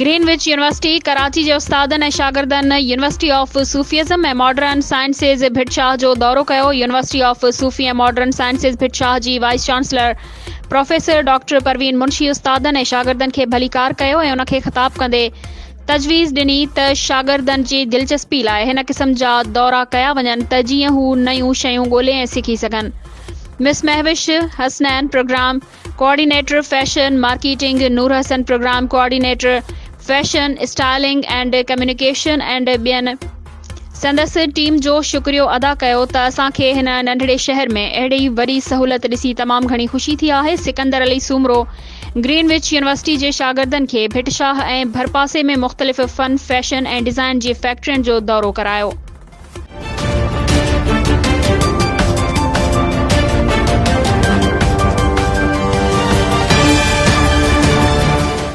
Green وچ university Karachi جي استادن ۽ شاگردن university of Sufism ۽ modern sciences Bhit Shah جو دورو ڪيو. University of Sufi ۽ modern sciences Bhit Shah جي vice chancellor professor doctor Parveen Munshi استادن ۽ شاگردن کي ڀليڪار ڪيو ۽ ان کي خطاب ڪندي تجويز ڏني ته شاگردن جي دلچسپي لاء هن قسم جا دورا ڪيا وڃن ته جيئن هو نيون شيون ڳولي ۽ سکي سگهن. Miss Mehwish Hasnain programme coordinator fashion marketing Noor Hassan programme coordinator fashion styling and communication and ٻين سندس ٽيم جو شڪريو ادا ڪيو ته اسان کي هن ننڍڙي شهر ۾ اهڙي وڏي سهولت ڏسي تمام گهڻي خوشي ٿي آهي سڪندر علي سومرو گرين وچ يونيورسٽي جي شاگردن کي ڀٽ شاهه ۽ ڀرپاسي ۾ مختلف فن فيشن ۽ ڊزائن جي فيڪٽرين جو دورو ڪرايو.